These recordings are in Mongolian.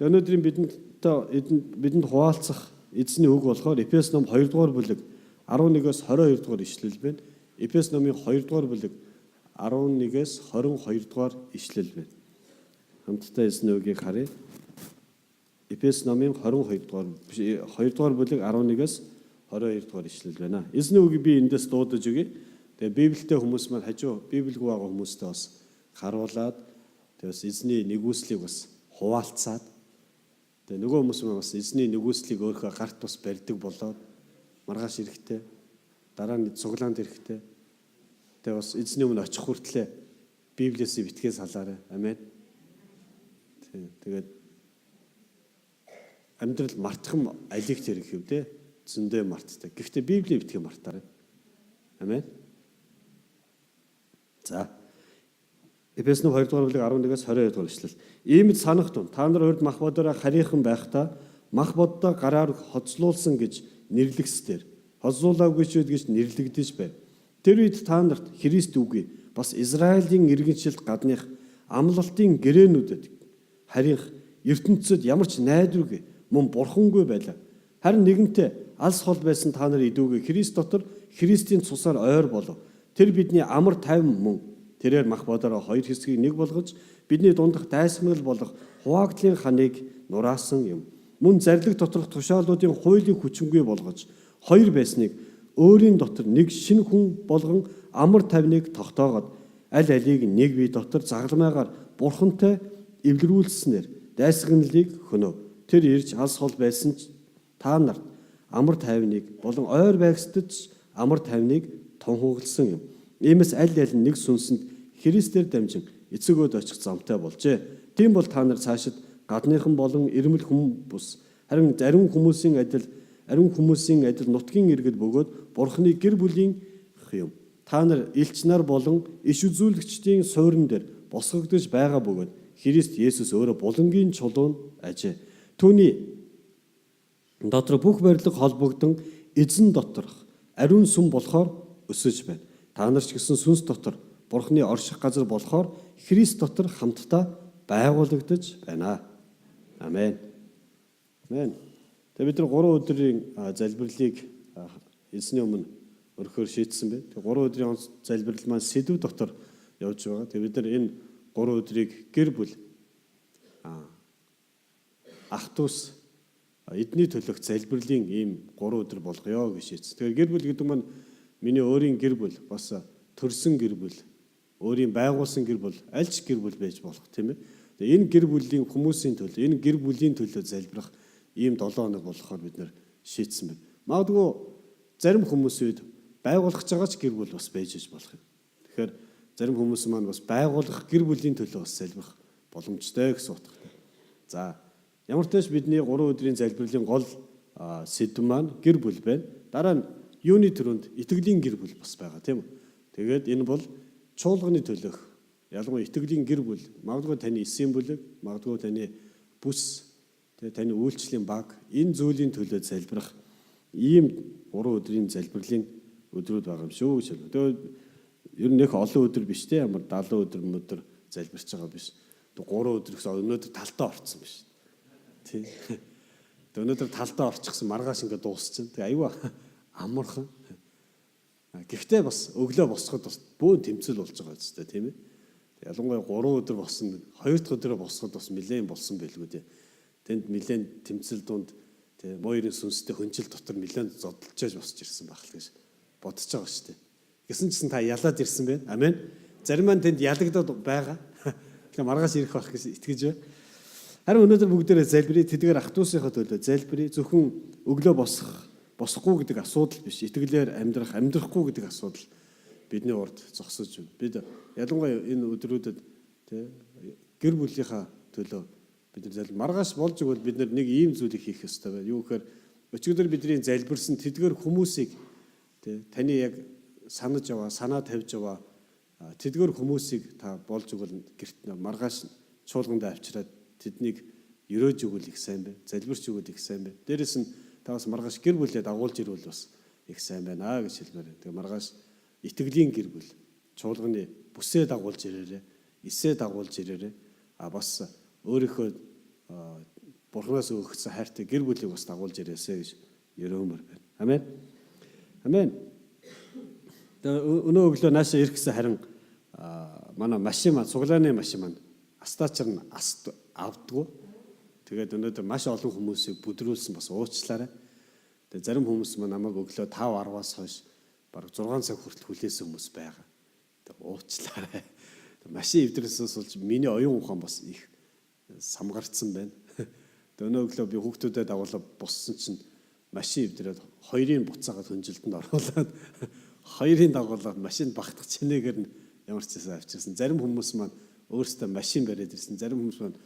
Тэгээ өнөөдрийн бидэнд хуваалцах эзний үг болохоор Эфес ном 2 дугаар бүлэг 11-өөс 22 дугаар ишлэл байна. Эфес номын 2 дугаар бүлэг 11-ээс 22 дугаар ишлэл байна. Хамтдаа эзний үгийг харъя. Эфес номын 22 дугаар 2 дугаар бүлэг 11-ээс 22 дугаар ишлэл байна. Эзний үгийг би эндээс дуудаж өгье. Тэгээ Библиэтэй хүмүүс маань хажуу Библигүй байгаа хүмүүстэй бас харуулад тэгээ бас эзний нигүүлслийг бас хуваалцаад тэгээ нөгөө хүмүүс маань бас эзний нигүүлслийг өөрийнхөө гарт бас барьдаг болоод маргааш ирэхтэй, дараа нь цуглаанд ирэхтэй, тэгээ бас эзний өмнө очих хүртлээ Библиэс битгий салаарай. Амен. Тэгээд амьдрал мартах юм алийг тэр их юм те, зөндөө мартдаг. Гэхдээ Библийг битгий мартаарай. Амен. За. Эфес 2 дугаар бүлэг 11-ээс 22 дугаар ишлэл. Иймд санах тун та нар урд мах бодороо харийнхан байхдаа мах боддоо гараар хоцлуулсан гэж нэрлэгсдээр хоцлуулаагүй ч гэж нэрлэгдэж байв. Тэр үед та нарт Христ үгүй бас Израилийн иргэншилт гадных амлалтын гэрээнүүдэд харийнх ертөнцид ямар ч найдваргүй мөн бурхангүй байлаа. Харин нэгэнтээ алс хол байсан та нар идүүгээ Христ дотор Христийн цусаар ойр болов. Тэр бидний амар тайван мөн. Тэрээр мах бодороо хоёр хэсгийг нэг болгож бидний дундах дайсагнал болох хуваагдлын ханыг нураасан юм. Мөн зарлиг доторх тушаалуудын хуулийг хүчингүй болгож хоёр байсныг өөрийн дотор нэг шинэ хүн болгон амар тайвныг тогтоогоод аль алийг нэг бие дотор загалмайгаар бурхантай эвлэрүүлснээр дайсагналыг хөнөв. Тэр ирж алс хол байсан ч та нарт амар тайвныг болон ойр байгсдад ч амар тайвныг тунхагласан юм. Иймээс аль аль нь нэг сүнсэнд Христээр дамжин эцэг өөд очих замтай болжээ. Тийм бол та нар цаашид гадныхан болон ирмэл хүн бус харин ариун хүмүүсийн адил нутгийн иргэд бөгөөд Бурхны гэр бүлийн юм. Та нар элч нар болон иш үзүүлэгчдийн суурин дээр босгогдож байгаа бөгөөд Христ Есүс өөрөө булангийн чулуун ажээ. Түүний дотор бүх барилга холбогдон эзэн доторх ариун сүм болохоор өсөж байна. Та нар ч гэсэн сүнс дотор Бурхны орших газар болохоор Христ дотор хамтдаа байгуулагдаж байна. Амен. Амен. Тэгээ бид нар 3 өдрийн залбирлыг эзний өмнө өргөхөөр шийдсэн байна. Тэгээ 3 өдрийн онц залбирал маань сэдэв дотор явж байгаа. Тэгээ бид нар энэ 3 өдрийг гэр бүл, ах дүүс эдний төлөөх залбирлын ийм 3 өдөр болгоё гэж шийдсэн. Тэгэхээр гэр бүл гэдэг маань миний өөрийн гэр бүл, бас төрсөн гэр бүл, өөрийн байгуулсан гэр бүл, аль ч гэр бүл байж болох, тийм ээ. Тэгээ энэ гэр бүлийн хүмүүсийн төлөө, энэ гэр бүлийн төлөө залбирах ийм 7 хоног болохоор бид нар шийдсэн байна. Магадгүй зарим хүмүүсийн үед байгуулах гэж байгаа ч гэр бүл бас байж иж болох юм. Тэгэхээр зарим хүмүүс маань бас байгуулах гэр бүлийн төлөө бас залбирах боломжтой гэсэн утгатай. За, ямар ч тач бидний 3 өдрийн залбирлын гол сэдэв маань гэр бүл байна. Дараа нь юуны түрүүнд итгэлийн гэр бүл бас байгаа, тийм үү. Тэгээд энэ бол чуулганы төлөөх, ялангуяа итгэлийн гэр бүл, магадгүй таны эсийн бүлэг, магадгүй таны бүс, тэгээ таны үйлчлэлийн баг, энэ зүйлийн төлөө залбирах ийм 3 өдрийн залбирлын өдрүүд байгаа юм шүү гэж хэлв. Тэгээд ер нь их олон өдөр биш те, ямар 70 өдөр мөдөр залбирч байгаа биш. 3 өдөр гэсэн өнөөдөр талтаа орцсон биш. Тий. Тэгээд өнөөдөр талтаа орчихсон, маргааш ингээд дуусчихна. Тэгээ аюу амархан. Гэхдээ бас өглөө босоход бас бөөн тэмцэл болж байгаа үстэй, тийм ээ. Ялангуяа 3 өдөр болсон, 2 дахь өдрөө босоход бас нэлээд болсон байлгүй дээ. Тэнд нэлээд тэмцэл дунд тий моёрын сүнстэй хөнжил дотор нэлээд зодолж босч ирсэн байх л гэж бодож байгаа шүү дээ. Гэсэн чинь та ялаад ирсэн байна. Амен. Зарим маань тэнд ялагдаад байгаа. Тэгэхээр маргааш ирэх байх гэж итгэж байна. Харин өнөөдөр бүгдээрээ залбирая. Тэдгээр ах дүүсийнхээ төлөө залбирая. Зөвхөн өглөө босох, босохгүй гэдэг асуудал биш. Итгэлээр амьдрах, амьдрахгүй гэдэг асуудал бидний урд зогсож байна. Бид ялангуяа энэ өдрүүдэд тий гэр бүлийнхаа төлөө бид нар зал маргааш болж игэл бид нар нэг ийм зүйлийг хийх ёстой байна. Юу гэхээр өчигдөр бидний залбирсан тэдгээр хүмүүсийг тий таны яг санаж яваа, санаа тавьж яваа тэдгээр хүмүүсийг та болж игэл гэрт маргааш чуулгандаа авчираад тэднийг ерөөж өгвөл их сайн байна. Залбирч өгвөл их сайн байна. Дээрэс нь та бас маргааш гэр бүлээ дагуулж ирвэл бас их сайн байна гэж хэлмээр байна. Тэгээ маргааш итгэлийн гэр бүл чуулганы бүсээ дагуулж ирээрээ, эсээ дагуулж ирээрээ. А бас өөрийнхөө Бурханаас өгөгдсөн хайртай гэр бүлийг бас дагуулж ирээсэй гэж ерөөмөр байна. Амен. Амен. Тэгээ өнөө өглөө наашаа ирэх гэсэн харин манай машин маань цуглааны машин маань астаачар нь аст авдггүй. Тэгээд өнөөдөр маш олон хүмүүсийг бүдрүүлсэн бас уучлаарай. Тэгээд зарим хүмүүс маань намайг өглөө 5:10-аас хойш бараг 6 цаг хүртэл хүлээсэн хүмүүс байгаа. Тэгээд уучлаарай. Машин эвдрэлсээс болж миний оюун ухаан бас их самгарцсан байна. Тэгээд өнөө өглөө би хүүхдүүдэд дагуулаад боссон чинь машин эвдрээд хоёрын буцаагаад хөнжилтэнд оруулаад хоёрын дагуулаад машинд багтах чинээгээр нь ямар ч байсан авчирсан. Зарим хүмүүс маань өөрсдөө машин бариад ирсэн. Зарим хүмүүс маань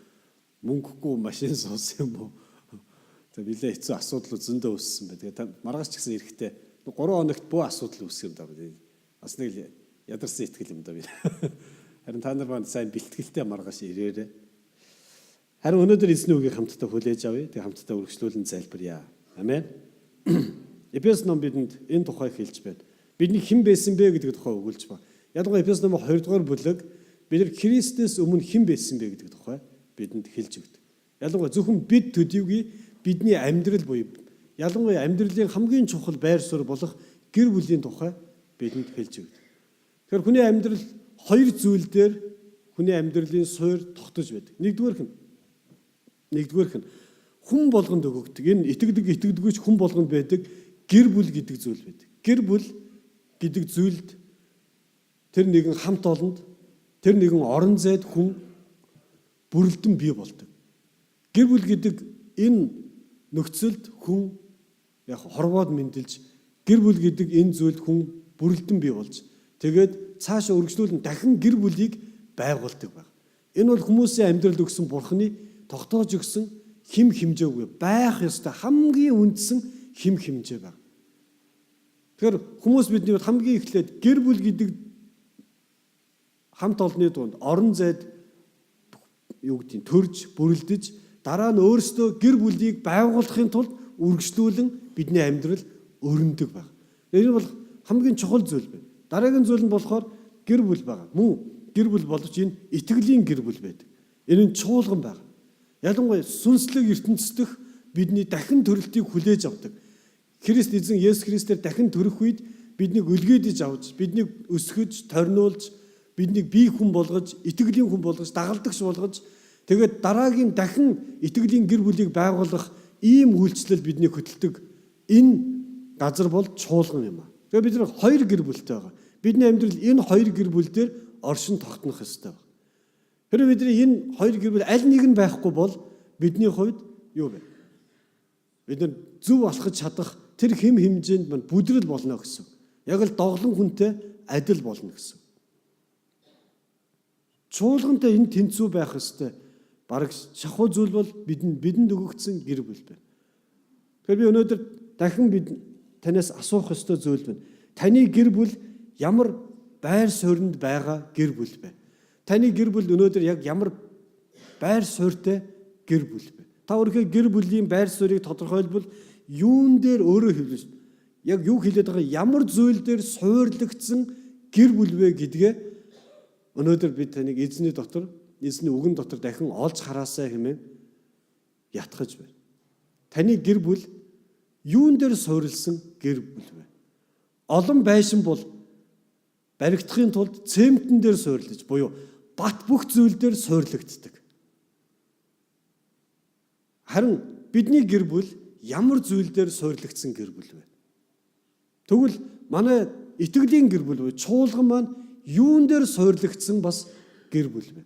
мөнгөгүй машин суусан юм уу? Тэгээ нилээ хэцүү асуудал зөндөө үүссэн байна. Тэгээ маргааш ч гэсэн эрэхтэй 3 хоногт бөө асуудал үүсэх юм даа. Бас нэг л ядарсан итгэл юм даа би. Харин та нар маань сайн бэлтгэлтэй маргааш ирээрэй. Харин өнөөдөр эзний үгийг хамтдаа хүлээж авъя. Тэгээ хамтдаа үргэлжлүүлэн залбирая. Амен. Эфес ном бидэнд энэ тухай хэлж байна. Бидний хэн байсан бэ гэдэг тухай өгүүлж байна. Ялангуяа Эфес номын 2 дугаар бүлэг бид нар Христээс өмнө хэн байсан бэ гэдэг тухай бидэнд хэлж өгдөг. Ялангуяа зөвхөн бид төдийгүй бидний амьдрал буюу ялангуяа амьдралын хамгийн чухал байр суурь болох гэр бүлийн тухай бидэнд хэлж өгдөг. Тэгэхээр хүний амьдрал хоёр зүйл дээр хүний амьдралын суурь тогтож байдаг. Нэгдүгээрх нь хүн болгонд өгөгдөг. Энэ итгэдэг итгэдэггүй ч хүн болгонд байдаг гэр бүл гэдэг зүйл байдаг. Гэр бүл гэдэг зүйлд тэр нэгэн хамт олонд тэр нэгэн орон зайд хүн бүрэлдэн бий болдог. Гэр бүл гэдэг энэ нөхцөлд хүн яг хорвоод мэндэлж гэр бүл гэдэг энэ зүйлд хүн бүрэлдэн бий болж тэгээд цаашаа үргэлжлүүлэн дахин гэр бүлийг байгуулдаг баг. Энэ бол хүмүүсийн амьдралд өгсөн Бурхны тогтоож өгсөн хэм хэмжээгүй байх ёстой хамгийн үндсэн хэм хэмжээ баг. Тэгэхээр хүмүүс бидний хамгийн эхлээд гэр бүл гэдэг хамт олонны дунд орон зайд юу гэдгийг төрж бүрэлдэж дараа нь өөрсдөө гэр бүлийг байгуулахын тулд үргэлжлүүлэн бидний амьдрал өрнөдөг баг. Энэ бол хамгийн чухал зүйл байна. Дараагийн зүйл нь болохоор гэр бүл байгаа. Мөн гэр бүл боловч энэ итгэлийн гэр бүл байдаг. Энэ нь чуулган байгаа. Ялангуяа сүнслэг ертөнцийн бидний дахин төрөлтийг хүлээж авдаг. Христ эзэн Есүс Христээр дахин төрөх үед биднийг өлгийдөж авч, биднийг өсгөж, торниулж, биднийг бие хүн болгож, итгэлийн хүн болгож, дагалдагч болгож, тэгээд дараагийн дахин итгэлийн гэр бүлийг байгуулах ийм үйлчлэл биднийг хөтэлдэг. Энэ газар бол чуулган юм аа. Тэгээд бид нар хоёр гэр бүлтэй байгаа. Бидний амьдрал энэ хоёр гэр бүл дээр оршин тогтнох ёстой байна. Хэрвээ бидний энэ хоёр гэр бүл аль нэг нь байхгүй бол бидний хувьд юу вэ? Бид нар зөв алхаж чадах тэр хэм хэмжээнд мань бүдрэл болно гэсэн. Яг л доглон хүнтэй адил болно гэсэн. Чуулгантай энэ тэнцүү байх ёстой. Бараг шахуу зүйл бол бидэнд өгөгдсөн гэр бүл байна. Тэгэхээр би өнөөдөр дахин бид танаас асуух ёстой зүйл байна. Таны гэр бүл ямар байр суурьнд байгаа гэр бүл бэ? Таны гэр бүл өнөөдөр яг ямар байр суурьтай гэр бүл бэ? Та өөрийнхөө гэр бүлийн байр суурийг тодорхойлбол юун дээр өөрөө хэлнэ? Яг юу хэлээд байгаа ямар зүйл дээр суурлагдсан гэр бүл вэ гэдгээ өнөөдөр би таныг эзний дотор, эзний үгэн дотор дахин олж хараасай хэмээн ятгах байна. Таны гэр бүл юун дээр суурилсан гэр бүл вэ? Олон байшин бол баригдахын тулд цементэн дээр суурилж буюу бат бүх зүйл дээр суурлагддаг. Харин бидний гэр бүл ямар зүйл дээр суурлагдсан гэр бүл вэ? Тэгвэл манай итгэлийн гэр бүл буюу чуулган маань юун дээр суурлагдсан бас гэр бүл вэ?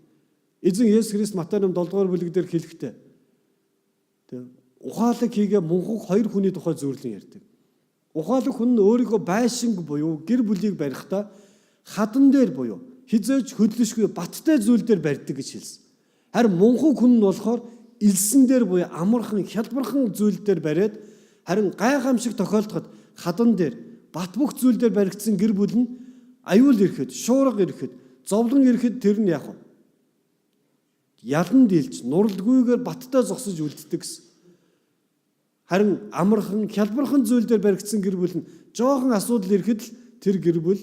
Эзэн Есүс Христ Матай 7 дугаар бүлэг дээр хэлэхдээ ухаалаг хийгээ мунхаг хоёр хүний тухай зүйрлэн ярьдаг. Ухаалаг хүн нь өөрийнхөө байшинг буюу гэр бүлийг барихтаа хадан дээр буюу хизээж хөдлөшгүй баттай зүйл дээр барьдаг гэж хэлсэн. Харин мунхаг хүн нь болохоор элсэн дээр буюу амархан хялбархан зүйл дээр бариад харин гайхамшиг тохиолдоход хадан дээр бат бөх зүйл дээр баригдсан гэр бүл нь аюул ирэхэд, шуурга ирэхэд, зовлон ирэхэд тэр нь яг вэ? Ялан дийлж, нуралгүйгээр баттай зогсож үлддэг гэсэн. Харин амархан, хялбархан зүйл дээр баригдсан гэр бүл нь жоохон асуудал ирэхэд л тэр гэр бүл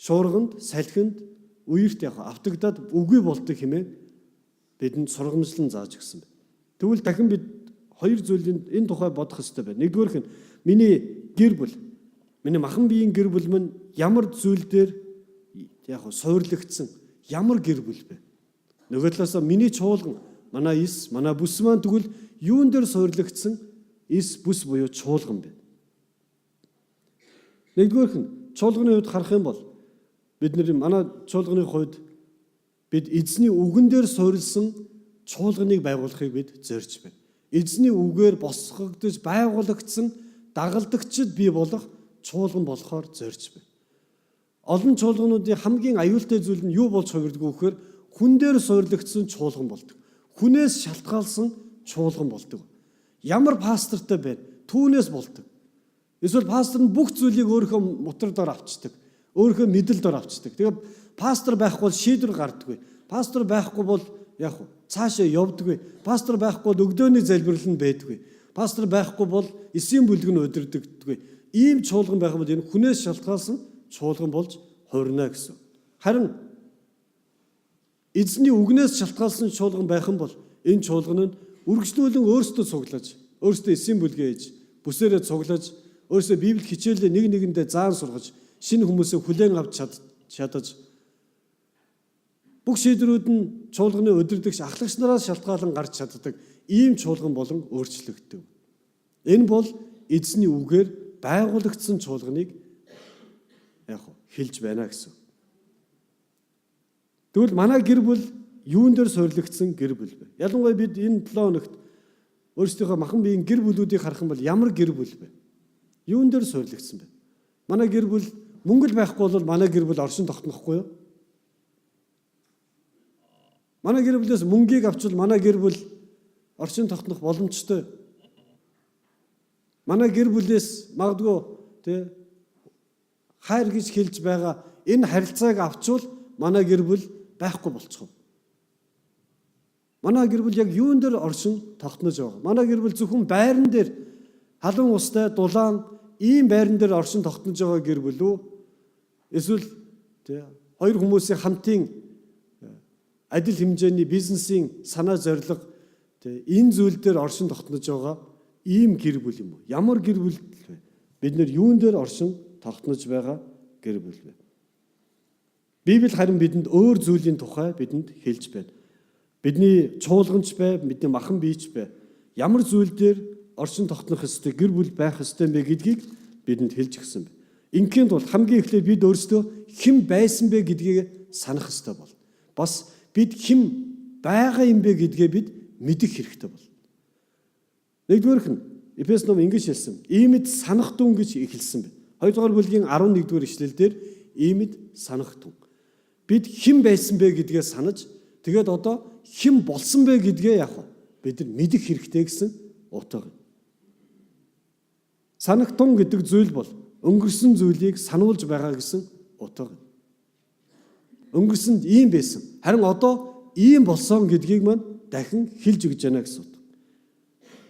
шуурганд, салхинд, үерт яг автагдаад үгүй болдог хэмээн бидэнд сургамжлан зааж өгсөн байна. Тэгвэл дахин бид хоёр зүйлийн энэ тухай бодох ёстой байна. Нэгдүгээрх нь миний гэр бүл, миний махан биеийн гэр бүл минь ямар зүйл дээр яг суурлагдсан ямар гэр бүл бэ? Нөгөө талаасаа миний чуулган, манай эс, манай бүс маань тэгвэл юун дээр суурлагдсан эс бүс буюу чуулган бэ? Нэгдүгээрх нь чуулганы хувьд харах юм бол бид нэр манай чуулганы хувьд бид эзний үгэн дээр суурилсан чуулганыг байгуулахыг бид зорж байна. Эзний үгээр босгогдож байгуулагдсан дагалдагчид бий болох чуулган болохоор зорж байна. Олон чуулгануудын хамгийн аюултай зүйл нь юу болж хувирдаг вэ гэхээр хүн дээр суйрлагдсан чуулган болдог. Хүнээс шалтгаалсан чуулган болдог. Ямар пастортай байна? Түүнээс болдог. Эсвэл пастор нь бүх зүйлийг өөрийнхөө мутар дор авчдаг. Өөрийнхөө мэдэл дор авчдаг. Тэгээ пастор байхгүй бол шийдвэр гардаггүй. Пастор байхгүй бол яг цаашаа явдаггүй. Пастор байхгүй бол өгдөөний залбирал нь байдаггүй. Пастор байхгүй бол эсийн бүлэг нь удирдагддаггүй. Ийм чуулган байх юм бол энэ хүнээс шалтгаалсан чуулган болж хувирна гэсэн. Харин эзний үгнээс шалтгаалсан чуулган байх юм бол энэ чуулган нь үргэлжлүүлэн өөрсдөө цуглаж, өөрсдөө эсийн бүлгээ хийж, бүсээрээ цуглаж, өөрсдөө библи хичээлээ нэг нэгэндээ заан сургаж, шинэ хүмүүсээ хүлээн авч чадаж бүх шийдвэрүүд нь чуулганы удирдагч ахлагч нараас шалтгаалan гарч чаддаг ийм чуулган болон өөрчлөгддөг. Энэ бол эзний үгээр байгуулагдсан чуулганыг яг хэлж байна гэсэн. Тэгвэл манай гэр бүл юун дээр суйрлагдсан гэр бүл бэ? Ялангуяа бид энэ 7 хоногт өөрсдийнхөө махан биеийн гэр бүлүүдийг харах юм бол ямар гэр бүл бэ? Юун дээр суйрлагдсан бэ? Манай гэр бүл мөнгө л байхгүй бол манай гэр бүл оршин тогтнохгүй юу? Манай гэр бүлээс мөнгийг авчвал манай гэр бүл оршин тогтнох боломжтой. Манай гэр бүлээс магадгүй тий хайр гэж хэлж байгаа энэ харилцааг авчвал манай гэр бүл байхгүй болчих. Манай гэр бүл яг юун дээр оршин тогтнож байгаа? Манай гэр бүл зөвхөн байран дээр халуун устай дулаан ийм байран дээр оршин тогтнож байгаа гэр бүл үү? Эсвэл тий хоёр хүмүүсийн хамтын адил хэмжээний бизнесийн санаа зорилго тий энэ зүйл дээр оршин тогтнож байгаа ийм гэр бүл юм уу? Ямар гэр бүл вэ? Бид нэр юун дээр оршин тогтнож байгаа гэр бүл вэ? Библи харин бидэнд өөр зүйлийн тухай бидэнд хэлж байна. Бидний чуулганч бай, бидний махан бийч бай. Ямар зүйл дээр оршин тогтнох ёстой, гэр бүл байх ёстой юм бэ гэдгийг бидэнд хэлж өгсөн байна. Ингийн тулд хамгийн эхлээд бид өөрсдөө хэн байсан бэ гэдгийг санах ёстой болно. Бас бид хэн байгаа юм бэ гэдгээ бид мэдэх хэрэгтэй болно. Нэгдүгээрх нь Эфес ном ингэж хэлсэн. Иймэд санах дүн гэж эхэлсэн байна. 2 дугаар бүлгийн 11 дугаар ишлэл дээр иймэд санах дүн. Бид хэн байсан бэ гэдгээ санаж, тэгээд одоо хэн болсон бэ гэдгээ яг бид нар мэдэх хэрэгтэй гэсэн утга. Санах тун гэдэг зүйл бол өнгөрсөн зүйлийг сануулж байгаа гэсэн утга. Өнгөрсөнд ийм байсан. Харин одоо ийм болсон гэдгийг маань дахин хэлж өгч байна гэсэн утга.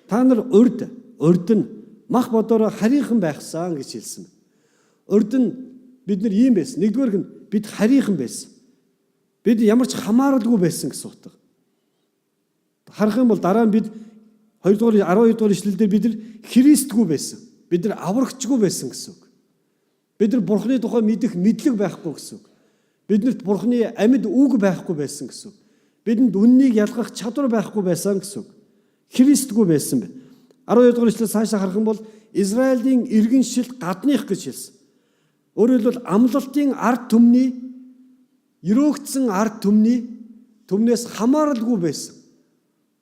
Та нар урд нь мах бодороо харийнхан байхсан гэж хэлсэн. Урд нь бид нар ийм байсан. Нэгдүгээр нь бид харийнхан байсан. Бид ямар ч хамааралгүй байсан гэсэн утга. Харах юм бол дараа нь бид 2 дугаар 12 дугаар ишлэлдэр бид нар Христгүй байсан. Бид нар аврагчгүй байсан гэсэн үг. Бид нар Бурхны тухай мэдэх мэдлэг байхгүй гэсэн үг. Биднэрт Бурхны амьд үг байхгүй байсан гэсэн үг. Бидэнд үннийг ялгах чадвар байхгүй байсан гэсэн үг. Христгүй байсан байна. 12 дугаар ишлэл цаашаа харах юм бол Израилийн иргэншил гадных гэж хэлсэн. Өөрөөр хэлбэл амлалтын ард түмний ерөөгдсөн ард түмний түмнээс хамааралгүй байсан.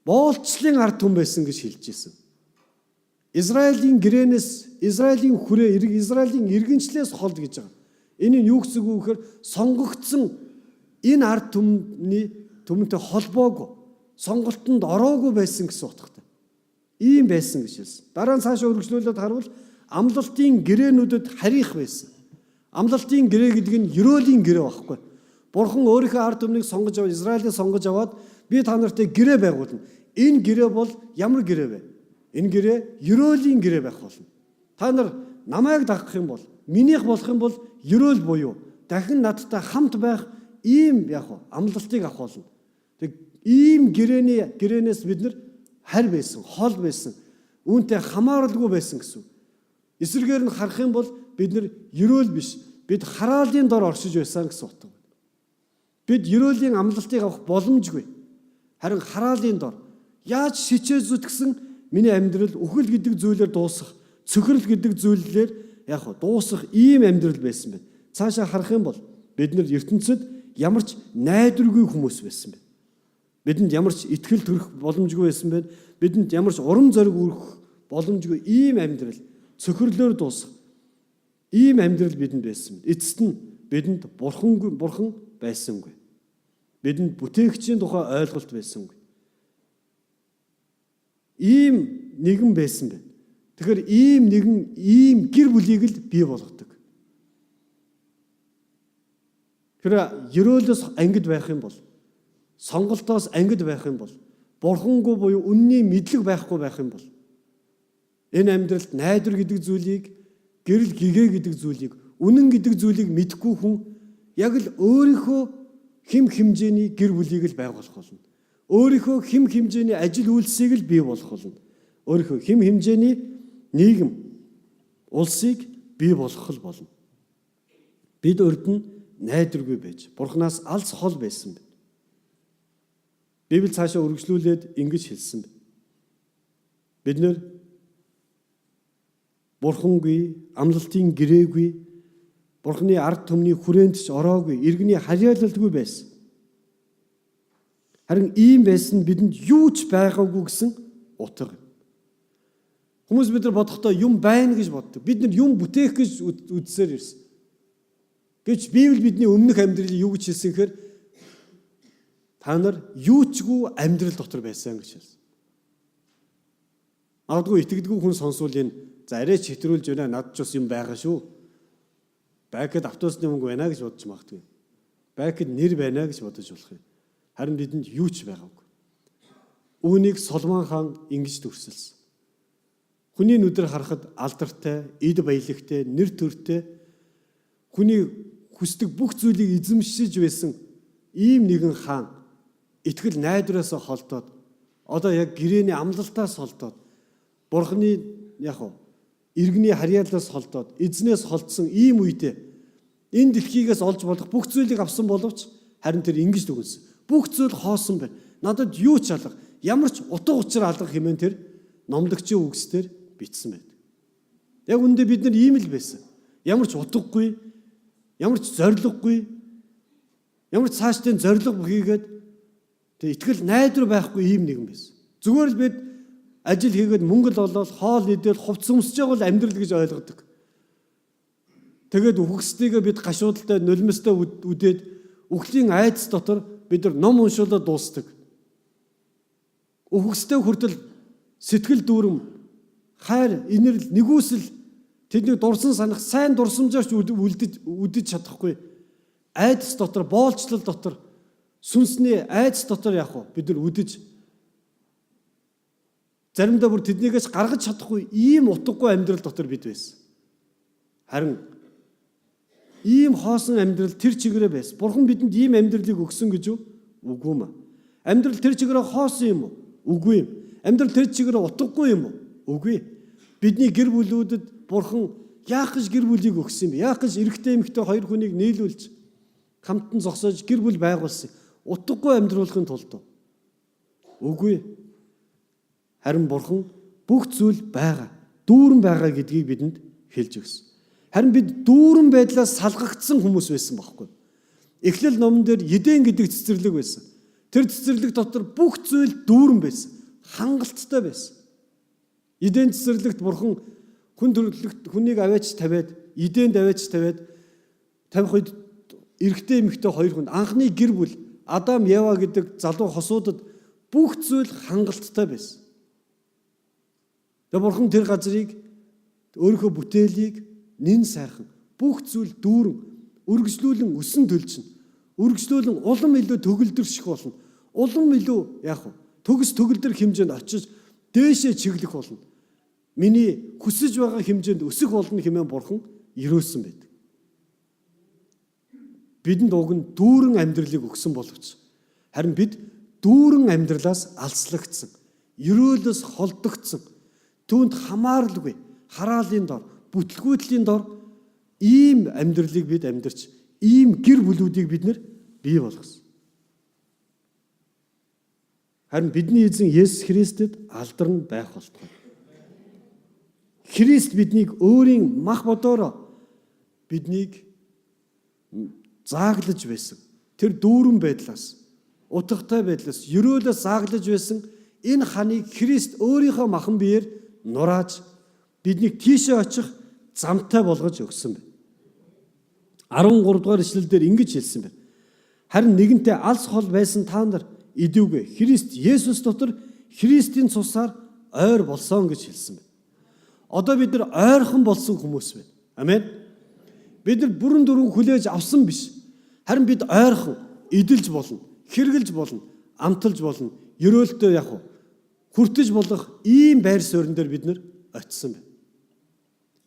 Боолчлын ард түмэн байсан гэж хэлж ирсэн. Израилийн гэрээнээс, Израилийн хүрээ, Израилийн иргэншлээс хол гэж байгаа. Энэ нь юу гэсэн үг вэ гэхээр сонгогдсон энэ ард түмний түмэнтэй холбоогүй, сонголтонд ороогүй байсан гэсэн утгатай. Ийм байсан гэж хэлсэн. Дараа нь цаашаа үргэлжлүүлээд харуул амлалтын гэрээнүүдэд харих байсан. Амлалтын гэрээ гэдэг нь ерөөлийн гэрээ байхгүй. Бурхан өөрийнхөө ард түмнийг сонгож аваад, Израилийг сонгож аваад би та нартай гэрээ байгуулна. Энэ гэрээ бол ямар гэрээ вэ? Энэ гэрээ ерөөлийн гэрээ байх болно. Та нар намайг дагах юм бол, минийх болох юм бол ерөөл буюу дахин надтай хамт байх ийм яг амлалтыг авах болно. Тэг ийм гэрээнээс бид нар Харь байсан, хол байсан, үүнтэй хамааралгүй байсан гэсэн. Эсвэргээр нь харах юм бол бид нар ерөөл биш, бид хараалын дор оршиж байсан гэсэн утга. Бид ерөөлийн амлалтыг авах боломжгүй. Харин хараалын дор яаж шичээ зүтгэсэн миний амьдрал үхэл гэдэг зүйлээр дуусах, цөхрөл гэдэг зүйлээр яг дуусах ийм амьдрал байсан байна. Цаашаа харах юм бол бид нар ертөнцид ямар ч найдваргүй хүмүүс байсан байна. Бидэнд ямар ч итгэл төрөх боломжгүй байсан байна. Бидэнд ямар ч урам зориг өрөх боломжгүй ийм амьдрал, цөхрлөөр дуусах ийм амьдрал бидэнд байсан. Эцэст нь бидэнд бурхангүй, бурхан байсангүй. Бидэнд бүтээгчийн тухай ойлголт байсангүй. Ийм нэгэн байсан байна. Тэгэхээр ийм нэгэн ийм гэр бүлийг л бий болгодог. Тэр ерөөлөөс ангид байх юм бол, сонголтоос ангид байх юм бол, бурхангүй буюу үнний мэдлэг байхгүй байх юм бол энэ амьдралд найдвар гэдэг зүйлийг, гэрэл гэгээ гэдэг зүйлийг, үнэн гэдэг зүйлийг мэдэхгүй хүн яг л өөрийнхөө хэм хэмжээний гэр бүлийг л байгуулах болно. Өөрийнхөө хэм хэмжээний ажил үйлсийг л бий болгох болно. Өөрийнхөө хэм хэмжээний нийгэм, улсыг бий болгох л болно. Бид урд нь найдваргүй байж, Бурханаас алс хол байсан байна. Библи цаашаа үргэлжлүүлээд ингэж хэлсэн байна. Бид нэр Бурхангүй, амлалтын гэрээгүй, Бурханы ард түмний хүрээнд ч ороогүй, иргэний харьяалалгүй байсан. Харин ийм байсан бидэнд юу ч байгаагүй гэсэн утга. Хүмүүс бид нар бодохдоо юм байна гэж боддог. Бид нар юм бүтээх гэж үзсээр ирсэн. Гэвч Библи бидний өмнөх амьдралыг юу гэж хэлсэн гэхээр та нар юу чгүй амьдрал дотор байсан гэж хэлсэн. Магадгүй итгэдэггүй хүн сонсвол энэ за арай ч хэтрүүлж байна, над ч бас юм байгаа шүү. Байкад автобусны мөнгө байна гэж бодож магадгүй. Байкад нэр байна гэж бодож болох юм. Харин бидэнд юу ч байгаагүй. Үүнийг Соломон хаан ингэж дүрсэлсэн. Хүний нүдээр харахад алдартай, эд баялагтай, нэр төртэй, хүний хүсдэг бүх зүйлийг эзэмшиж байсан ийм нэгэн хаан итгэл найдвараас холдоод, одоо яг гэрээний амлалтаас холдоод, Бурхны яг иргэний харьяалаас холдоод, эзнээс холдсон ийм үедээ энэ дэлхийгээс олж болох бүх зүйлийг авсан боловч харин тэр ингэж дүгнсэн. Бүх зүйл хоосон байна. Надад юу ч алга, ямар ч утга учир алга хэмээн тэр номлогчийн үгсдэр бичсэн байдаг. Яг үүндээ бид нар ийм л байсан. Ямар ч утгагүй, ямар ч зорилгогүй, ямар ч цаашдын зорилго хийгээд тэг итгэл найдвар байхгүй ийм нэгэн байсан. Зүгээр л бид ажил хийгээд мөнгө л олоод хоол идэл хувцас өмсөж байгаа бол амьдрал гэж ойлгодог. Тэгээд үхгсдийгээ бид гашуудалтай нулимстай үдээд үхлийн айдас дотор бид нар ном уншуулаад дуустдаг. Үхгсдээ хүртэл сэтгэл дүүрэм, хайр, инэрл, нэгүсэл тэднийг дурсан санах сайн дурсамжаар ч үлдэж үдэж чадахгүй. Айдас дотор, боолчлол дотор, сүнсний айдас дотор яг уу бид нар үдэж заримдаа бүр тэднийгээс гаргаж чадахгүй ийм утгагүй амьдрал дотор бид байсан. Харин ийм хоосон амьдрал тэр чигээрээ байсан. Бурхан бидэнд ийм амьдралыг өгсөн гэж үү? Үгүй юм. Амьдрал тэр чигээрээ хоосон юм уу? Үгүй юм. Амьдрал тэр чигээрээ утгагүй юм уу? Үгүй. Бидний гэр бүлүүдэд Бурхан яах гэж гэр бүлийг өгсөн юм бэ? Яах гэж эрэгтэй эмэгтэй хоёр хүнийг нийлүүлж хамтан зогсоож гэр бүл байгуулсан? Утгагүй амьдруулахын тулд уу? Үгүй. Харин Бурхан бүх зүйл байгаа, дүүрэн байгаа гэдгийг бидэнд хэлж өгсөн. Харин бид дүүрэн байдлаас салгагдсан хүмүүс байсан байхгүй. Эхлэл номон дээр Еден гэдэг цэцэрлэг байсан. Тэр цэцэрлэг дотор бүх зүйл дүүрэн байсан. Хангалттай байсан. Еден цэцэрлэгт Бурхан хүн төрлөخت хүнийг аваач тавиад, Еденд аваач тавиад тавих үед эрэгтэй эмэгтэй хоёр хүнд анхны гэр бүл Адам Ева гэдэг залуу хосуудад бүх зүйл хангалттай байсан. Тэгээ Бурхан тэр газрыг өөрийнхөө бүтээлийг нэн сайхан бүх зүйл дүүрэн үргэлжлүүлэн өсөн төлжин үргэлжлүүлэн улам илүү төгөлдрших болно. Улам илүү яах вэ? Төгс төгөлдөр хэмжээнд очиж дээшээ чиглэх болно. Миний хүсэж байгаа хэмжээнд өсөх болно хэмээн Бурхан ерөөсөн байдаг. Бидэнд уг нь дүүрэн амьдралыг өгсөн боловч харин бид дүүрэн амьдралаас алслагдсан. Ерөөлөөс холдогдсон. Түүнд хамааралгүй, хараалын дор, бүтлгүүтлийн дор ийм амьдралыг бид амьдарч, ийм гэр бүлүүдийг бид нэр бий болгосон. Харин бидний эзэн Есүс Христэд алдарн байх болтугай. Христ биднийг өөрийн мах бодоороо биднийг зааглаж байсан. Тэр дүүрэн байдлаас, утгатай байдлаас, ерөөлөөс зааглаж байсан энэ ханыг Христ өөрийнхөө махан биеэр нурааж биднийг тийшээ очих замтай болгож өгсөн байна. 13 дугаар эшлэл дээр ингэж хэлсэн байна. Харин нэгэнтээ алс хол байсан та нар идэвгүй Христ Есүс дотор Христийн цусаар ойр болсон гэж хэлсэн байна. Одоо бид нар ойрхон болсон хүмүүс байна. Амен. Бид нар бүрэн дүрэн хүлээж авсан биш. Харин бид ойрхон эдэлж болно, хэрглэж болно, амталж болно, ерөөлтөө яг хүртэж болох ийм байр суурин дээр бид нар очисон байна.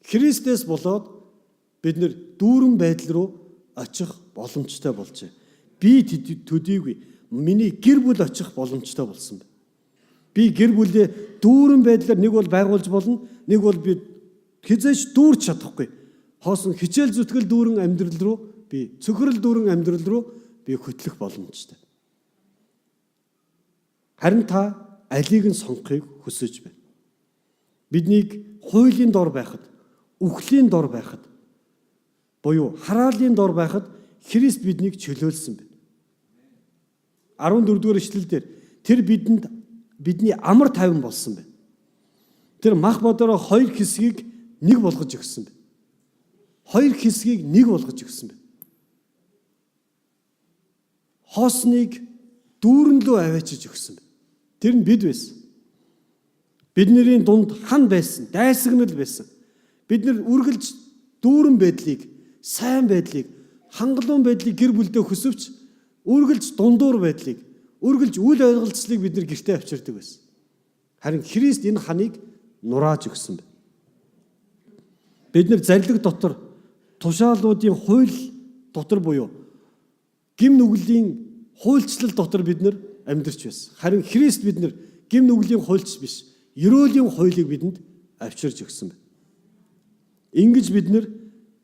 Христээс болоод бид нар дүүрэн байдал руу очих боломжтой болжээ. Би төдийгүй миний гэр бүл очих боломжтой болсон байна. Би гэр бүлээ дүүрэн байдлаар нэг бол байгуулж болно, нэг бол би хэзээ ч дүүрч чадахгүй. Хоосон хичээл зүтгэл дүүрэн амьдрал руу би цөхрөл дүүрэн амьдрал руу би хөтлөх боломжтой. Харин та алийг нь сонгохыг хүсэж байна. Биднийг хуулийн дор байхад, үхлийн дор байхад буюу хараалын дор байхад Христ биднийг чөлөөлсөн байна. 14 дугаар эшлэл дээр тэр бидэнд бидний амар тайван болсон байна. Тэр мах бодороо хоёр хэсгийг нэг болгож өгсөн байна. Хоёр хэсгийг нэг болгож өгсөн байна. Хоосныг дүүрэн лөө аваачиж өгсөн байна. Тэр нь бид байсан. Бидний дунд хан байсан, дайсагнал байсан. Бид нар үргэлж дүүрэн байдлыг, сайн байдлыг, хангалуун байдлыг гэр бүлдээ хүсвч үргэлж дундуур байдлыг, үргэлж үл ойлголцлыг бид нар гэртээ авчирдаг байсан. Харин Христ энэ ханыг нурааж өгсөн байна. Бид нар зарлиг дотор тушаалуудын хууль дотор буюу гим нүглийн хуульчлал дотор бид нар амьдарч байсан. Харин Христ бид нар гим нүглийн хуульч биш, ерөөлийн хуулийг бидэнд авчирж өгсөн байна. Ингэж бид нар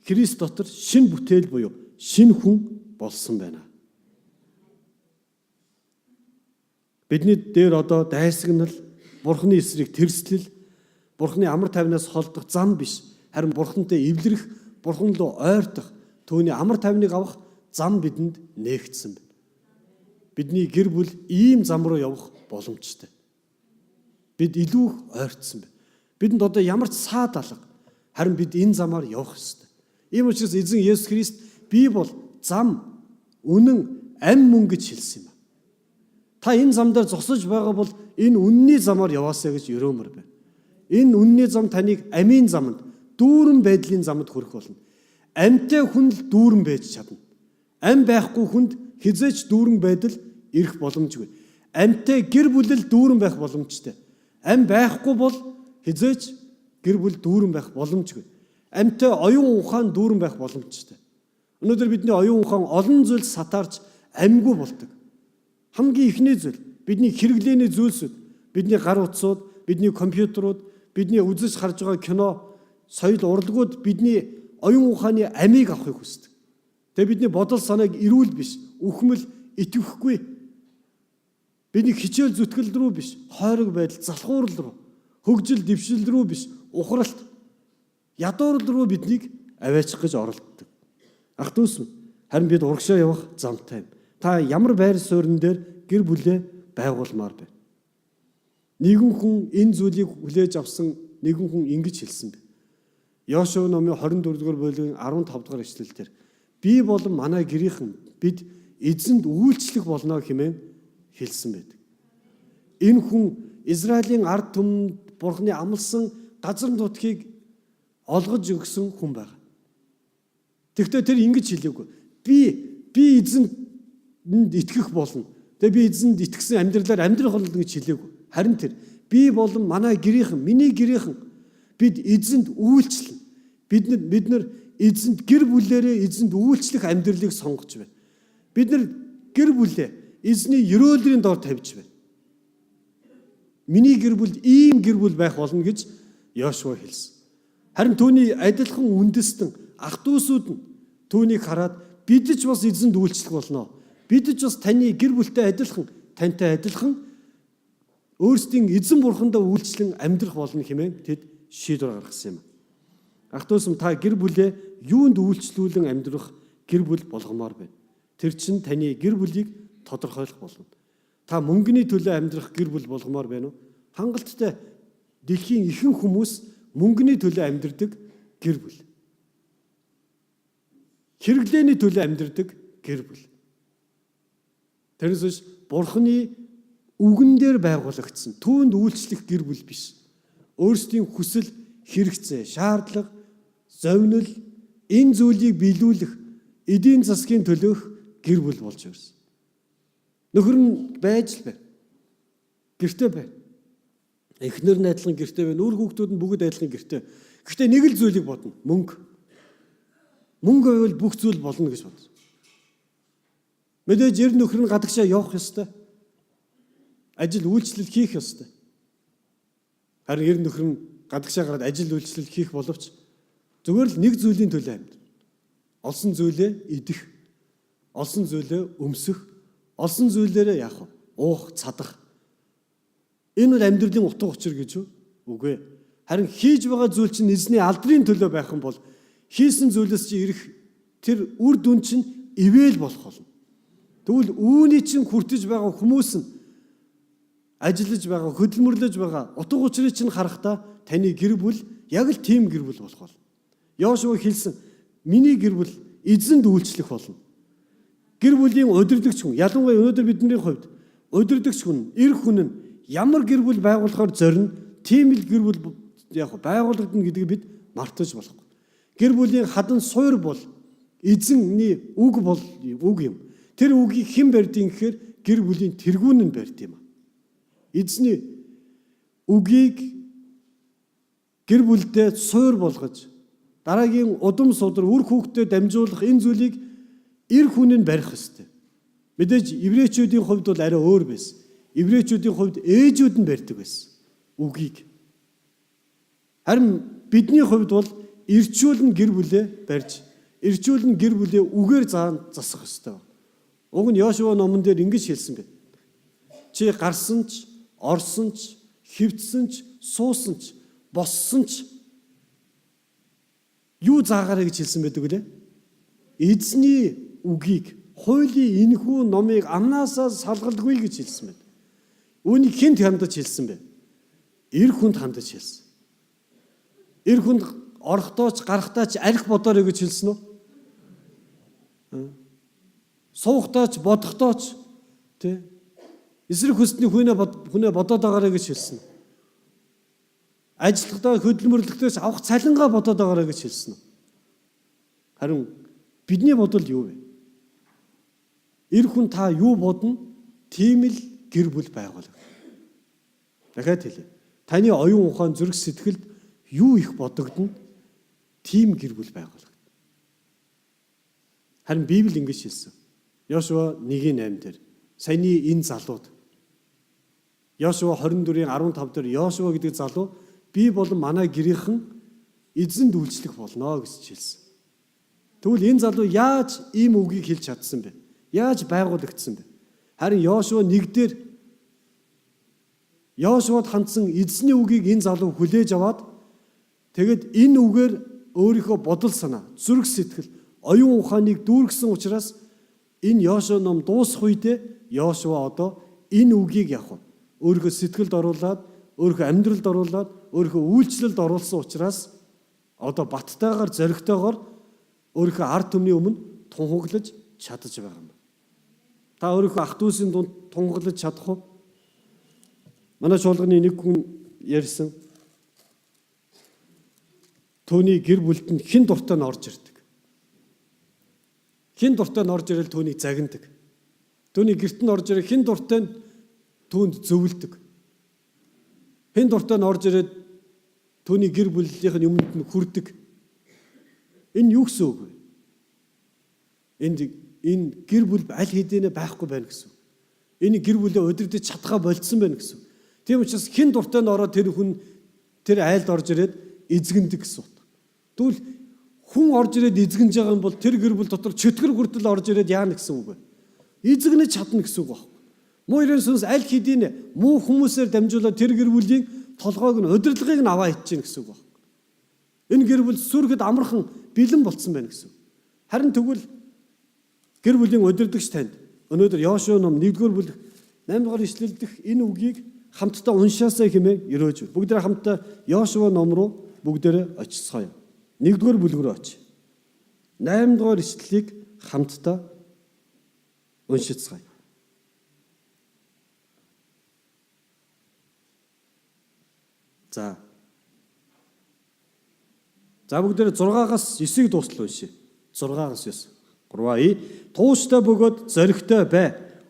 Христ дотор шин бүтээл буюу шин хүн болсон байна. Бидний дээр одоо дайсагнал, Бурхны эсрэг тэрслэл, Бурхны амар тайвнаас холдох зам биш. Харин Бурхантай эвлэрэх, Бурхан руу ойртох, түүний амар тайвныг авах зам бидэнд нээгдсэн байна. Бидний гэр бүл ийм зам руу явах боломжтой. Бид илүү их ойртсон байна. Бидэнд одоо ямар ч саад алга. Харин бид энэ замаар явах ёстой. Ийм учраас эзэн Есүс Христ би бол зам, үнэн, ам мөн гэж хэлсэн юм. Та энэ зам дээр зогсож байгаа бол энэ үнний замаар яваасай гэж өрөөмөр байна. Энэ үнний зам таныг амийн замд, дүүрэн байдлын замд хүрэх болно. Амьтай хүн л дүүрэн байж чадна. Ам байхгүй хүнд хизээч дүүрэн байдал ирэх боломжгүй. Амьтай гэр бүл л дүүрэн байх боломжтой. Ам байхгүй бол хизээч гэр бүл дүүрэн байх боломжгүй. Амьтай оюун ухаан дүүрэн байх боломжтой. Өнөөдөр бидний оюун ухаан олон зүйл сатаарч амьгүй болдог. Хамгийн эхний зүйл бидний хэрэглээний зүйлсүүд, бидний гар утсууд, бидний компьютерууд, бидний үзэж харж байгаа кино, соёл урлагууд бидний оюун ухааны амийг авахыг хүсдэг. Тэгээ бидний бодол санааг эрүүл биш, үхмэл, итгэхгүй. Бидний хичээл зүтгэл рүү биш, хойрог байдал, залхуурал руу, хөгжил, дэвшил рүү биш, ухралт, ядуурл руу биднийг аваачих гэж оролддог. Ах дүүс минь, харин бид урагшаа явах замтай юм. Та ямар байр суурин дээр гэр бүлээ байгуулмаар байна. Нэгэн хүн энэ зүйлийг хүлээж авсан нэгэн хүн ингэж хэлсэн бэ. Йошуа номын 24 дугаар бүлгийн 15 дугаар эшлэл дээр би болон манай гэрийнхэн бид эзэнд үйлчлэх болно хэмээн хэлсэн байдаг. Энэ хүн Израилийн ард түмэнд Бурхны амласан газар нутгийг олгож өгсөн хүн байна. Тэгэхдээ тэр ингэж хэлээгүй. Би эзэнд итгэх болно. Тэгээ би эзэнд итгэсэн амьдралаар амьдрах болно гэж хэлээгүй. Харин тэр би болон манай гэрийнхэн, миний гэрийнхэн бид эзэнд үйлчлэн. Бид нар эзэнд гэр бүлээрээ эзэнд үйлчлэх амьдралыг сонгож байна. Бид нар гэр бүлээ эзний ерөөлрийн дор тавьж байна. Миний гэр бүл ийм гэр бүл байх болно гэж Йошуа хэлсэн. Харин түүний адилхан үндэстэн ах дүүсүүд нь түүнийг хараад бид ч бас эзэнд үйлчлэх болно. Бид ч бас таны гэр бүлтэй адилхан, тантай адилхан өөрсдийн эзэн бурхандаа үйлчлэн амьдрах болно хэмээн тэд шийдвэр гаргасан юм. Ах дүүс минь, та гэр бүлээ юунд үйлчлүүлэн амьдрах гэр бүл болгомоор байна? Тэр чинь таны гэр бүлийг тодорхойлох болно. Та мөнгөний төлөө амьдрах гэр бүл болгомоор байна уу? Хангалттай дэлхийн ихэнх хүмүүс мөнгөний төлөө амьдрдаг гэр бүл. Хэрэглээний төлөө амьдрдаг гэр бүл. Тэрнээс биш Бурхны үгэн дээр байгуулагдсан түүнд үйлчлэх гэр бүл биш. Өөрсдийн хүсэл, хэрэгцээ, шаардлага, зовнил энэ зүйлийг биелүүлэх эдийн засгийн төлөөх гэр бүл болж ирсэн. Нөхөр нь байж л байна. Гэртээ байна. Эхнэр нь адилхан гэртээ байна. Үр хүүхдүүд нь бүгд адилхан гэртээ. Гэхдээ нэг л зүйлийг бодно. Мөнгө. Мөнгө байвал бүх зүйл болно гэж бодсон. Мэдээж эр нөхөр нь гадагшаа явах ёстой. Ажил үйлчлэл хийх ёстой. Харин эр нөхөр нь гадагшаа гараад ажил үйлчлэл хийх боловч зүгээр л нэг зүйлийн төлөө амьд. Олсон зүйлээ идэх, олсон зүйлээ өмсөх, олсон зүйлээрээ яах вэ? Уух, цадах. Энэ бол амьдралын утга учир гэж үү? Үгүй ээ. Харин хийж байгаа зүйл чинь эзний алдрын төлөө байх юм бол хийсэн зүйлээс чи ирэх тэр үр дүн чинь ивэл болох болно. Тэгвэл үүний чинь хүртэж байгаа хүмүүс нь ажиллаж байгаа, хөдөлмөрлөж байгаа утга учирыг чинь харахтаа таны гэр бүл яг л тийм гэр бүл болох болно. Йошуа хэлсэн: "Миний гэр бүл эзэнд үйлчлэх болно." Гэр бүлийн удирдагч хүн, ялангуяа өнөөдөр бидний хувьд удирдагч хүн, эр хүн нь ямар гэр бүл байгуулахаар зорино, тийм л гэр бүл яг байгуулагдана гэдгийг бид мартаж болохгүй. Гэр бүлийн хадан суур бол эзэнний үг бол үг юм. Тэр үгийг хэн барьдیں гэхээр гэр бүлийн тэргүүн нь барьд юм. Эзний үгийг гэр бүлдээ суур болгож дараагийн удам судар үр хүүхдэд дамжуулах энэ зүйлийг эр хүн нь барих ёстой. Мэдээж еврейчүүдийн хувьд бол арай өөр байсан. Еврейчүүдийн хувьд ээжүүд нь барьдаг байсан үгийг. Харин бидний хувьд бол эрчүүл нь гэр бүлээ барьж, эрчүүл нь гэр бүлээ үгээр заан засах ёстой. Уг нь Йошуа номон дээр ингэж хэлсэн байна. Чи гарсан ч, орсон ч, хэвтсэн ч, суусан ч, боссон ч юу заагаарай гэж хэлсэн байдаг үлээ? Эзний үгийг, хуулийн энэхүү номыг амнаасаа салгалгүй гэж хэлсэн байна. Үүнийг хэнд хандаж хэлсэн бэ? Эр хүнд хандаж хэлсэн. Эр хүнд орохдоо ч гарахдаа ч арх бодоорой гэж хэлсэн үү? Суухдаа ч бодохдоо ч тий эсрэг хүсний хүнээ бодоод байгаарай гэж хэлсэн. Ажиллахдаа хөдөлмөрлөхдөөс авах цалингаа бодоод байгаарай гэж хэлсэн. Харин бидний бодол юу вэ? Эр хүн та юу бодно, тийм л гэр бүл байгуулах. Дахиад хэлье. Таны оюун ухаан, зүрх сэтгэлд юу их бодогдоно, тийм гэр бүл байгуулах. Харин Библи ингэж хэлсэн. Йошуа 1:8 дээр саяны энэ залууд Йошуа 24-ийн 15 дээр Йошуа гэдэг залуу би болон манай гэрийнхэн эзэнд үйлчлэх болно гэж хэлсэн. Тэгвэл энэ залуу яаж ийм үгийг хэлж чадсан бэ? Яаж байгуулагдсан бэ? Харин Йошуа 1 дээр Йошуад хандсан эзний үгийг энэ залуу хүлээж аваад тэгэд энэ үгээр өөрийнхөө бодол санаа, зүрх сэтгэл, оюун ухааныг дүүргэсэн учраас энэ Йошуа ном дуусах үедээ Йошуа одоо энэ үгийг яг өөрийнхөө сэтгэлд оруулаад, өөрийнхөө амьдралд оруулаад, өөрийнхөө үйлчлэлд оруулсан учраас одоо баттайгаар, зоригтойгоор өөрийнхөө ард түмний өмнө тунхаглаж чадаж байгаа юм. Та өөрийнхөө ах дүүсийн дунд тунхаглаж чадах уу? Манай чуулганы нэг хүн ярьсан. Түүний гэр бүлд нь хэн дуртай нь орж ирдэг. Хэн дуртай нь орж ирэл түүнийг загнадаг. Түүний гэрт нь орж ирэл хэн дуртай нь түүнд зөвлөдөг. Хэн дуртай нь орж ирээд түүний гэр бүлийнх нь юмд нь хүрдэг. Энэ юу гэсэн үг вэ? Энд энэ гэр бүл аль хэдийнэ байхгүй байна гэсэн. Энэ гэр бүлээ удирдах чадхаа болцсон байна гэсэн. Тийм учраас хэн дуртай нь ороод тэр хүн тэр айлд орж ирээд эзэгнэдэг гэсэн утга. Тэгвэл хүн орж ирээд эзэгнэж байгаа юм бол тэр гэр бүл дотор чөтгөр хүртэл орж ирээд яана гэсэн үг вэ? Эзэгнэж чадна гэсэн үг байхгүй. Муу ерэн сүнс аль хэдийн муу хүмүүсээр дамжуулаад тэр гэр бүлийн толгойг нь удирдлагыг нь аваа идчихээн гэсэн үг байхгүй. Энэ гэр бүл сүргэд амархан бэлэн болцсон байна гэсэн. Харин тэгвэл гэр бүлийн удирдагч танд өнөөдөр Йошуа ном 1-р бүлэг 8-р ишлэл дэх энэ үгийг хамтдаа уншаасай хэмээн ерөөж. Бүгдээ хамтдаа Йошуа ном руу бүгдээрээ очицгоё. 1-р бүлэг рүү очие. 8-р ишлэлийг хамтдаа уншицгаая. За. За бүгдээрээ 6-аас 9-ийг дуустал уншъя. 6-аас 9. 3-а. Тууштай бөгөөд зоригтой бай.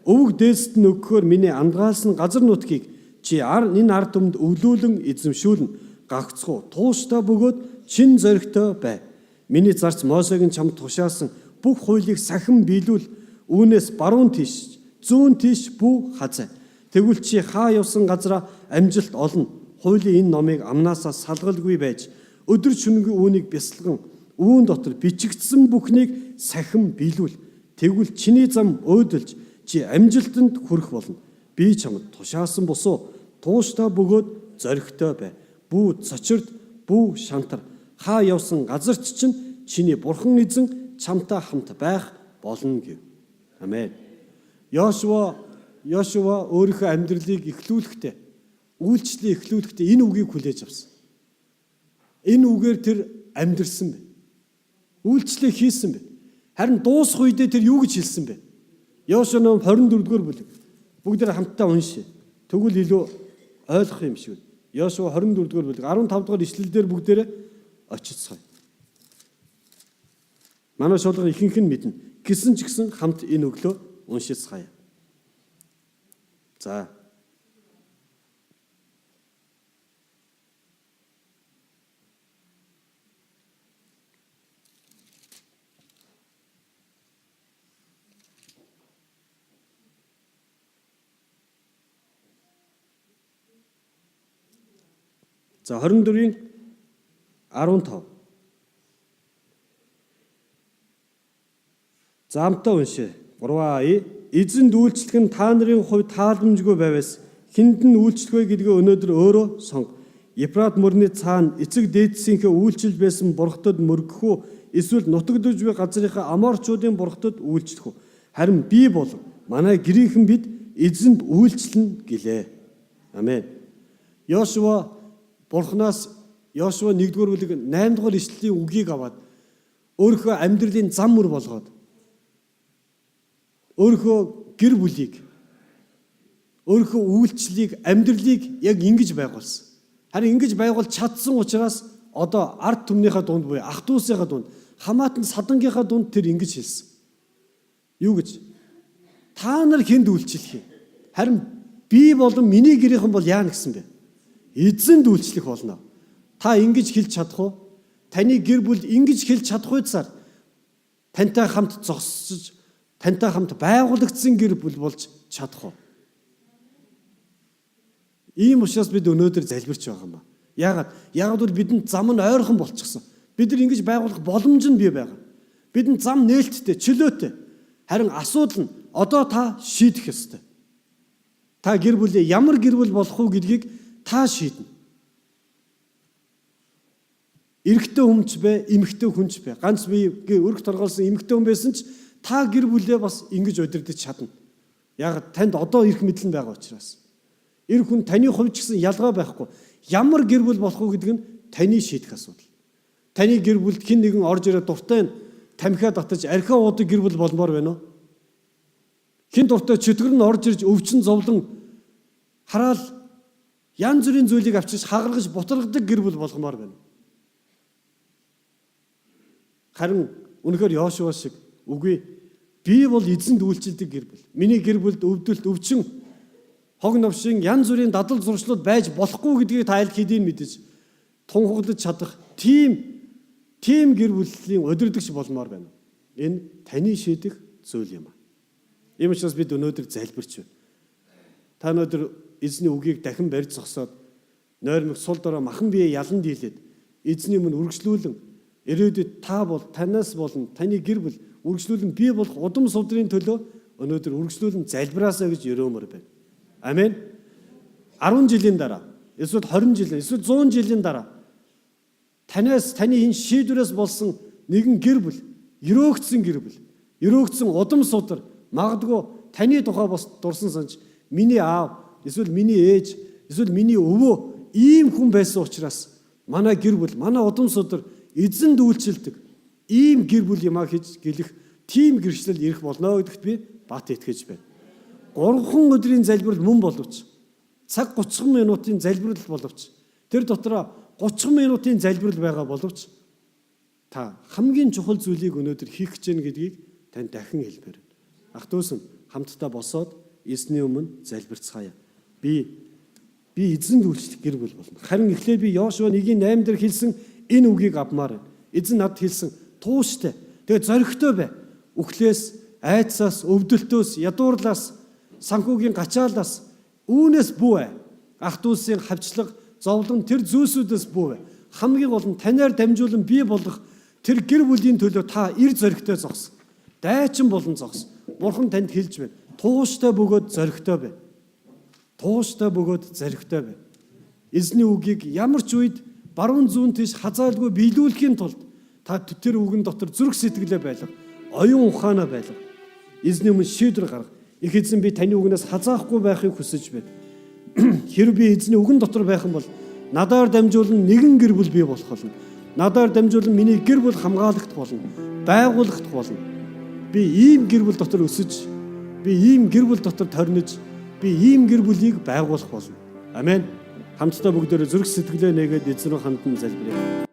Өвөг дээдсэд нь өгөхөөр миний андгаалсан газар нутгийг чи энэ ард түмэнд өвлүүлэн эзэмшүүлнэ. Гагцхүү тууштай бөгөөд чин зоригтой бай. Миний зарц Мосегийн чамд тушаасан бүх хуулийг сахин биелүүл. Үүнээс баруун тийш, зүүн тийш бүү хазай. Тэгвэл чи хаа явсан газараа амжилт олно. Хуулийн энэ номыг амнаасаа салгалгүй байж өдөр шөнөгүй үүнийг бясалган үүн дотор бичигдсэн бүхнийг сахин биелүүл. Тэгвэл чиний зам өөдөлж чи амжилтанд хүрэх болно. Би чамд тушаасан бусуу тууштай бөгөөд зоригтой бай. Бүү цочирд, бүү шантар. Хаа явсан газарт чинь чиний бурхан эзэн чамтай хамт байх болно гэв. Амен. Йошуа өөрийнхөө амьдралыг эхлүүлэхдээ, үйлчлэлийг эхлүүлэхдээ энэ үгийг хүлээж авсан. Энэ үгээр тэр амьдрсан бэ. Үйлчлэлээ хийсэн бэ. Харин дуусах үедээ тэр юу гэж хэлсэн бэ? Йошуа ном 24-р бүлэг. Бүгд хамтдаа уншъя. Тэгвэл илүү ойлгох юм шиг. Йошуа 24-р бүлэг 15-р ишлэл дээр бүгдээрээ очицгаая. Манай шуулгын ихэнх нь мэднэ. Гэсэн ч гэсэн хамт энэ өглөө уншицгаая. За. За 24-ийн 15. За амтаа уншъя. 3-а. Эзэнд үйлчлэх нь та нарын хувьд тааламжгүй байвас хүнд нь үйлчлэх вэ гэдгээ өнөөдөр өөрөө сонго. Ефрат мөрний цаана эцэг дээдсийнхээ үйлчилж байсан бурхтад мөргөх үү эсвэл нутагдж буй газрынхаа аморчуудын бурхтад үйлчлэх үү? Харин би бол манай гэрийнхэн бид эзэнд үйлчлэнэ гэлээ. Амен. Йошуа бурхнаас Йошуа 1-р бүлэг 8-р ишлэлийн үгийг аваад өөрийнхөө амьдралын зам мөр болгоод өөрийнхөө гэр бүлийг өөрийнхөө үйлчлэлийг амьдралыг яг ингэж байгуулсан. Харин ингэж байгуулж чадсан учраас одоо ард түмнийхээ дунд буюу ах дүүсийнхээ дунд хамаатан садангийнхаа дунд тэр ингэж хэлсэн. Юу гэж? Та нар хүнд үйлчлэх юм. Харин би болон миний гэрийнхэн бол яана гэсэн бэ? Эзэнд үйлчлэх болно. Та ингэж хэлж чадах уу? Таны гэр бүл ингэж хэлж чадах үедсаар тантай хамт зогсож, тантай хамт байгуулагдсан гэр бүл болж чадах уу? Ийм учраас бид өнөөдөр залбирч байгаа юм ба. Яагаад? Яагаад бол бидэнд зам нь ойрхон болчихсон. Бид нар ингэж байгуулах боломж нь бий байгаа. Бидэнд зам нээлттэй, чөлөөтэй. Харин асуудал нь одоо та шийдэх ёстой. Та гэр бүлээ ямар гэр бүл болох уу гэдгийг та шийднэ. Эрэгтэй хүмч бай, эмэгтэй хүнч бай. Ганц би өрх торгоолсон эмэгтэй хүн байсан ч та гэр бүлээ бас ингэж удирдах чадна. Яг танд одоо эрх мэдэл нь байгаа учраас. Эр хүн таны хувьд ч гэсэн ялгаа байхгүй. Ямар гэр бүл болох уу гэдэг нь таны шийдэх асуудал. Таны гэр бүлд хэн нэгэн орж ирээд дуртай нь тамхиа татаж архиа уудаг гэр бүл болмоор байна уу? Хэн дуртай чөтгөр нь орж ирж өвчин зовлон хараал янз бүрийн зүйлийг авчиж хагаргаж бутаргадаг гэр бүл болгомоор байна. Харин үнэхээр Йошуа шиг үгүй би бол эзэнд үйлчилдэг гэр бүл. Миний гэр бүлд өвдөлт, өвчин, хог новшин янз бүрийн дадал зуршлууд байж болохгүй гэдгийг та аль хэдийн мэдэж тунхаглаж чадах тийм гэр бүлийн удирдагч болмоор байна. Энэ таны шийдэх зүйл юм. Ийм учраас бид өнөөдөр залбирч байна. Та өнөөдөр эзний үгийг дахин барьж зогсоод нойрмог сул дорой махан бие ялан дийлээд эзний өмнө үргэлжлүүлэн ирээдүйд та бол танаас болно таны гэр бүл үргэлжлүүлэн бий болох удам судрын төлөө өнөөдөр үргэлжлүүлэн залбираасаа гэж өрөөмөр байна. Амен. 10 жилийн дараа эсвэл 20 жилийн эсвэл 100 жилийн дараа танаас таны энэ шийдвэрээс болсон нэгэн гэр бүл, өрөөгдсөн гэр бүл, өрөөгдсөн удам судар магадгүй таны тухай бас дурсан санж миний аав эсвэл миний ээж эсвэл миний өвөө ийм хүн байсан учраас манай гэр бүл, манай удам судар эзэнд үйлчилдэг ийм гэр бүл юмаа гэж гэлэх тийм гэрчлэл ирэх болно гэдэгт би бат итгэж байна. 3 өдрийн залбирал мөн боловч цаг 30 минутын залбирал боловч тэр дотроо 30 минутын залбирал байгаа боловч та хамгийн чухал зүйлийг өнөөдөр хийх гэж байна гэдгийг тань дахин хэлмээр байна. Ах дүүс нь хамтдаа босоод эзний өмнө залбирцгаая. Би эзэнд үйлчлэх гэр бүл болно. Харин эхлээд би Йошуа 1:8 дээр хэлсэн энэ үгийг авмаар байна. Эзэн надад хэлсэн тууштай. Тэгээ зоригтой бай. Үхлээс, айдсаас, өвдөлтөөс, ядуурлаас, санхүүгийн гачаалаас үүнээс бүү бай. Ах дүүсийн хавчлага, зовлон тэр зүйлсүүдээс бүү бай. Хамгийн гол нь танаар дамжуулан бий болох тэр гэр бүлийн төлөө та эр зоригтой зогс. Дайчин болон зогс. Бурхан танд хэлж байна. Тууштай бөгөөд зоригтой бай. Тууштай бөгөөд зоригтой бай. Эзний үгийг ямар ч үед баруун зүүн тийш хазаалгүй биелүүлэхийн тулд та тэр үгэн дотор зүрх сэтгэлээ байлга, оюун ухаанаа байлга. Эзний өмнө шийдвэр гарга. Их эзэн би таны үгнээс хазаахгүй байхыг хүсэж байна. Хэрв би эзний үгэн дотор байх юм бол надаар дамжуулан нэгэн гэр бүл бий болох болно. Надаар дамжуулан миний гэр бүл хамгаалагдах болно. Байгуулагдах болно. Би ийм гэр бүл дотор өсөж, би ийм гэр бүл дотор торнож, би ийм гэр бүлийг байгуулах болно. Амен. Хамтдаа бүгдээрээ зүрх сэтгэлээ нээгээд эзэн рүү хандан залбирая.